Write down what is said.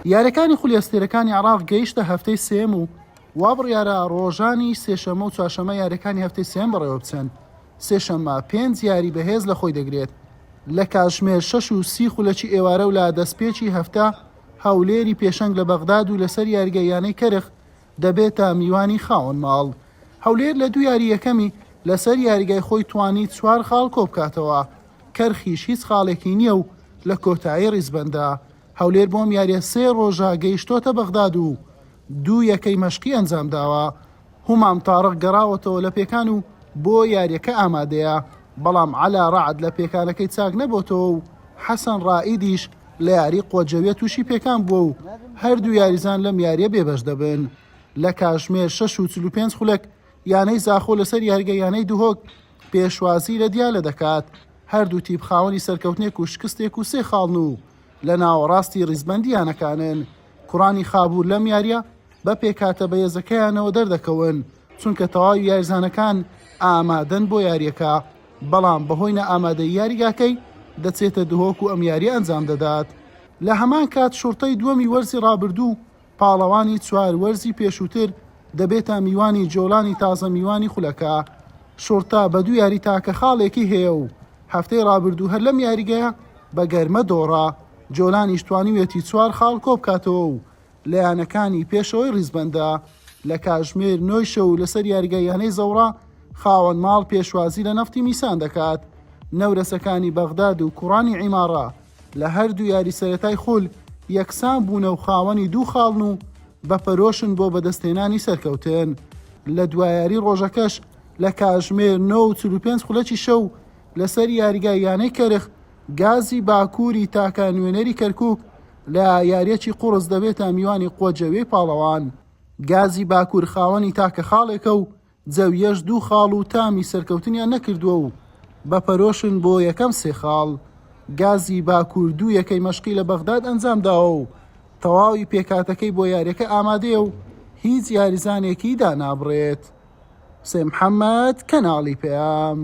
یاریەکانی خولی ئەستێرەکانی عێراق گەیشتە هەفتەی سێیەم و وا بڕیارە ڕۆژانی سێشەممە و چوارشەممە یاریەکانی هەفتەی سێیەم بەڕێوەبچن. سێشەممە پێنج یاری بەهێز لە خۆی دەگرێت. لە کاتژمێر 6:30 خولەکی ئێوارە و لە دەستپێکی هەفتە هەولێری پێشەنگ لە بەغداد و لەسەر یاریگای یانەی کەرخ دەبێتە میوانی خاوەن ماڵ. هەولێر لە دوو یاری یەکەمی لەسەر یاریگای خۆی توانی چوار خاڵ کۆبکاتەوە، کەرخیش هیچ خاڵێکی نییە و لە کۆتایی ریزبەندە. هەولێر بۆ ئەم یارییە سێ رۆژە گەیشتۆتە بەغداد و دوو یەکەی مەشقی ئەنجامداوە. هومام تارق گەڕاوەتەوە لە پێکان و بۆ یارییەکە ئامادەیە، بەڵام عەلا رەعد لە پێکانەکەی چاک نەبۆتەوە و حەسەن رائیدیش لە یاری قوەجەویە تووشی پێکان بووە و هەردوو یاریزان لەم یارییە بێبەش دەبن. لە کاژمێر 6:45 خولەک یانەی زاخۆ لەسەر یاریگای یانەی دهۆک پێشوازی لە دیالە دەکات، هەردوو تیپ خاوەنی سەرکەوتنێک و شکستێک و سێ خاڵن و لە ناوەڕاستی ریزبەندی یانەکانن. کوڕانی خابوور لەم یارییە بە پێکهاتە بەهێزەکەیانەوە دەردەکەون، چونکە تەواوی یاریزانەکان ئامادەن بۆ یارییەکە، بەڵام بەهۆی نائامادەیی یاریگاکەی دەچێتە دهۆک و ئەم یارییە ئەنجامدەدات. لە هەمان کات شوڕتەی دووەمی وەرزی رابردوو پاڵەوانی چوار وەرزی پێشووتر دەبێتە میوانی جۆلانی تازە میوانی خولەکە. شوڕتە بە دوو یاری تاکە خاڵێکی هەیە و هەفتەی رابردوو هەر لەم یاریگەیە بە گەرمە دۆڕا، جۆلانیش توانیویەتی چوار خاڵ کۆبکاتەوە و لە یانەکانی پێشەوەی ریزبەندە. لە کاژمێر نۆی شەو لەسەر یاریگای یانەی زەوڕا خاوەن ماڵ پێشوازی لە نەفتی میسان دەکات. نەورەسەکانی بەغداد و کوڕانی عیماڕە لە هەردوو یاری سەرەتای خول یەکسان بوونە و خاوەنی دوو خاڵن و بە پەرۆشن بۆ بەدەستهێنانی سەرکەوتن. لە دوایاری ڕۆژەکەش لە کاژمێر 9:45 خولەکی شەو لەسەر یاریگای یانەی کەرخ گازی باکووری تاکە نوێنەری کەرکووک لە یارییەکی قوڕس دەبێتە میوانی قوەجەویەی پاڵەوان. گازی باکوور خاوەنی تاکە خاڵێکە و جەویەش دوو خاڵ و تامی سەرکەوتنیان نەکردووە و بە پەرۆشن بۆ یەکەم سێ خاڵ. گازی باکوور دوو یەکەی مەشقی لە بەغداد ئەنجامداوە و تەواوی پێکهاتەکەی بۆ یارییەکە ئامادەیە و هیچ یاریزانێکی دانابڕێت. حوسێن محەمەد، کەناڵی پەیام.